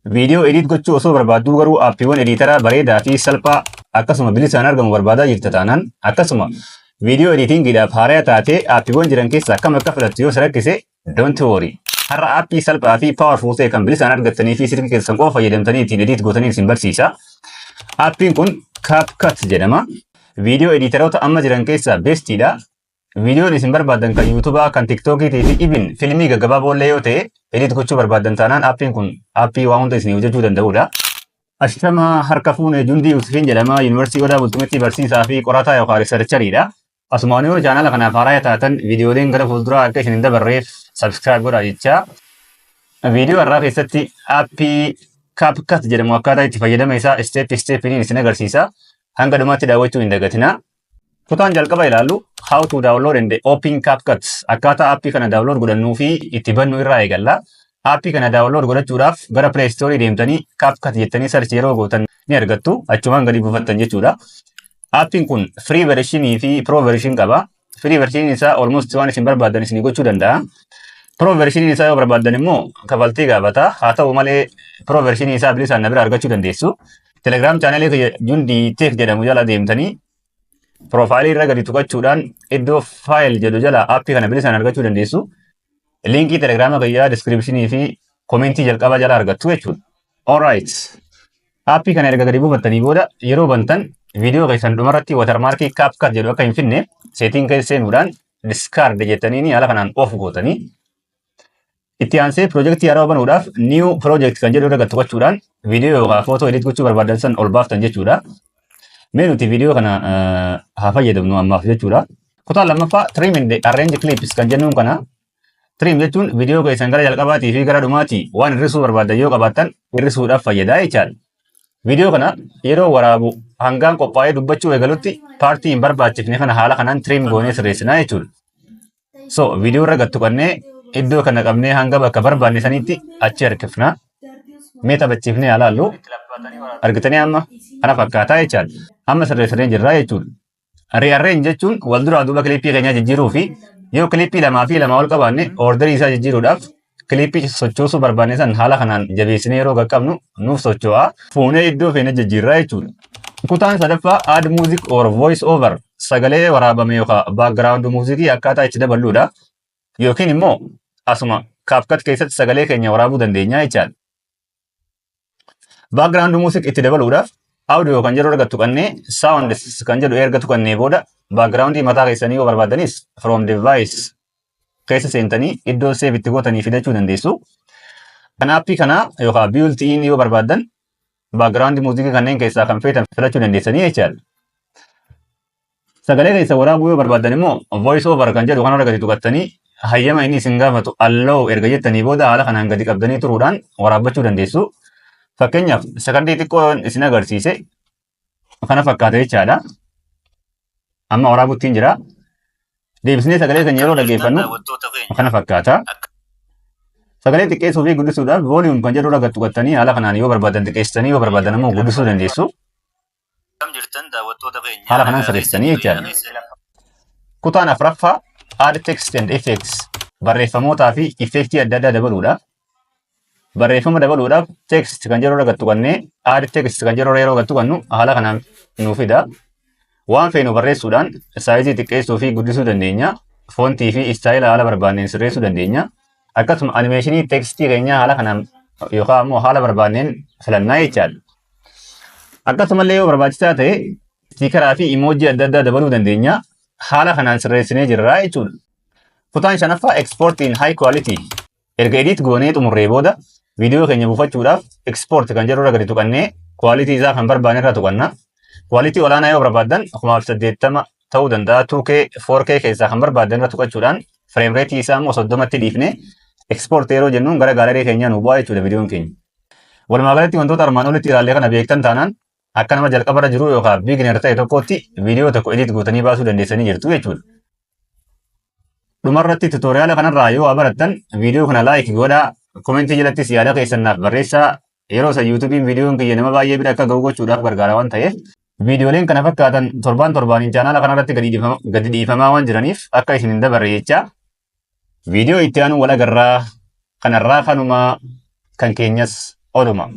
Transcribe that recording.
Viidiyoo edit gochuu osoo barbaadduu garuu aappiiwwan ediitaraa bareedaa fi salphaa akkasuma bilisaan argamu barbaadaa jirta taanaan, akkasuma viidiyoo editingiidhaaf haaraya taatee aappiiwwan jiran keessaa kam akka filattu yoo si rakkise, don't worry. Har'a aappii salphaa fi powerful ta'e kan bilisaan argattanii fi silkii keessan qofa fayyadamtanii ittiin edit gootanii isin barsiisa. Aappiin kun CapCut jedhama. Viidiyoo ediitaroota amma jiran keessaa bestiidha. Viidiyoon isin barbaaddan kan YouTubaa, kan TikTokiitii fi even filmii gaggabaaboo illee yoo ta'e edit gochuu barbaaddan taanaan, aappiin kun aappii waa hunda isin hojjechuu danda'udha. Ashitama, harka fuune. Jundii Yusufiin jedhama. Yuunivarsiitii Odaa Bultumetti barsiisaa fi qorataa yookaan researcheriidha. Asumaan yoo chaanala kanaaf haaraa taatan, viidiyooleen gara fuulduraa akka isin hin dabarreef subscribe godhaa jechaa. Viidiyoo har'aa keessatti aappii CapCut jedhamu akkaataa itti fayyadama isaa step stepiin isin agarsiisa. Hanga dhumaatti daawwachuu hin dagatinaa. Kutaan jalqaba ilaallu how to download and open CapCut, akkaataa aappii kana download godhannuu fi itti bannu irraa eegalla. Aappii kana download godhachuudhaaf gara Play Store deemtanii CapCut jettanii search yeroo gootan ni argattu. Achumaan gadi buufattan jechuudha. Aappiin kun free version fi pro version qaba. Free version isaa almost waan isin barbaaddan isin gochuu danda'a. Pro version isaa yoo barbaaddan immoo kafaltii gaafata. Haa ta'u malee, pro version isaa bilisaan na bira argachuu dandeessu. Telegram chaanalii kiyya Jundii Tech jedhamu jala deemtanii profaayilii irra gadi tuqachuudhaan iddoo file jedhu jala aappii kana bilisaan argachuu dandeessu. Liinkii Telegiraama kiyyaa descriptionii fi komentii jalqabaa jala argattu jechuudha. Alright. Aappii kana erga gadi buufattanii booda yeroo bantan viidiyoo keessan dhumarratti watermarkii CapCut jedhu akka hin finne setting keessa seenuudhaan discard jettanii haala kanaan off gootanii, itti aansee piroojeektii haaraa banuudhaaf new project kan jedhu irra gad tuqachuudhaan viidiyoo yookaan footoo edit gochuu barbaadan san ol baaftan jechuudha. Mee nuti viidiyoo kana haa fayyadamnu ammaaf jechuudha. Kutaan lammaffaa trim and arrange clips kan jennuun kana. Trim jechuun viidiyoo keessan gara jalqabaatii fi gara dhumaatii waan hir'isuu barbaadan yoo qabaattan hir'isuudhaaf fayyadaa jechaadha. Viidiyoo kana yeroo waraabu hangaan qophaa'ee dubbachuu eegalutti paartii hin barbaachifne kana haala kanaan trim goonee sirreessinaa jechuudha. So viidiyoo irra gad tuqannee iddoo kana qabnee hanga bakka barbaanne sanitti achi harkifna. Mee taphachiifnee haa laallu. Argitanii, amma kana fakkaataa jechaadha. Amma sirreessinee jirraa jechuudha. Rearrange jechuun wal duraa duuba kilippii keenyaa jijjiiruu fi yoo kilippii lamaa fi lamaa ol qabaanne orderii isaa jijjiiruudhaaf kilippii sochoosuu barbaanne san haala kanaan jabeessinee yeroo qaqqabnu nuuf socho'aa. Fuunee iddoo feene jijjiirraa jechuudha. Kutaan sadaffaa add music or voice over, sagalee waraabame yookaan background muuziqii akkaataa itti daballuudha. Yookiin immoo asuma CapCut keessatti sagalee keenya waraabuu dandeenya jechaadha. Background music itti dabaluudhaaf audio kan jedhu erga tuqannee, sound kan jedhu erga tuqannee booda, background mataa keessanii yoo barbaadanis from device keessa seentanii iddoo save itti gootanii fidachuu dandeessu. Kan aappii kanaa yookaan built in yoo barbaaddan background muuziqii kanneen keessaa kan feetan filachuu dandeessanii jechaadha. Sagalee keessa waraabuu yoo barbaaddan immoo voice over kan jedhu kanarra gadi tuqattanii hayyama inni isin gaafatu allow erga jettanii booda haala kanaan gadi qabdanii turuudhaan waraabbachuu dandeessu. Fakkeenyaaf, sakandii xiqqoo isin agarsiise kana fakkaata jechaadha. Amma waraabuttiin jira. Deebisnee sagalee keenya yeroo dhaggeeffannu kana fakkaata. Sagalee xiqqeessuu fi guddisuudhaaf volume kan jedhu irra gad tuqattanii haala kanaan yoo barbaadan xiqqeessitanii, yoo barbaadan immoo guddisuu dandeessu. Haala kanaan sirreessitanii jechaadha. Kutaan afuraffaa add text and effects, barreeffamootaa fi effektii adda addaa dabaluudha. Barreeffama dabaluudhaaf text kan jedhu irra gad tuqannee add text kan jedhu irra yeroo gad tuqannu haala kanaan nuu fida. Waan feenu barreessuudhaan saayizii xiqqeessuu fi guddisuu dandeenya. Foontii fi istaayila haala barbaanneen sirreessuu dandeenya. Akkasuma animeeshinii tekstii keenyaa haala kanaan yookaan immoo haala barbaanneen filannaa jechaadha. Akkasumallee yoo barbaachisaa ta'e stiikaraa fi imoojii adda addaa dabaluu dandeenya. Haala kanaan sirreessinee jirra jechuudha. Kutaan shanaffaa export in high quality. Erga edit goonee xumurree booda viidiyoo keenya buufachuudhaaf export kan jedhu irra gadi tuqannee quality isaa kan barbaanne irra tuqanna. Quality olaanaa yoo barbaaddan 1080 ta'uu danda'a. 2K, 4K keessaa kan barbaaddan irra tuqachuudhaan frame rate isaa immoo 30tti dhiifne export yeroo jennuun gara gaalarii keenyaa nu bu'aa jechuudha viidiyoon keenya. Walumaa galatti, wantoota armaan olitti ilaalle kana beektan taanaan akka nama jalqabarra jiru yookaan beginner ta'e tokkotti viidiyoo tokko edit gootanii baasuu dandeessanii jirtu jechuudha. Dhumarratti tutoriala kanarraa yoo waa barattan viidiyoo kana like godhaa, komentii jalattis yaada keessan naaf barreessaa. Yeroo san YouTubiin viidiyoon kiyya nama baay'ee bira akka ga'u gochuudhaaf gargaara waan ta'eef, viidiyooleen kana fakkaatan torbaan torbaaniin chaanaala kanarratti gadi dhiifamaa waan jiraniif akka isin hin dabarre jecha, viidiyoo itti aanu wal agarraa. Kanarraa kanumaa, kan keenyas. Oduma.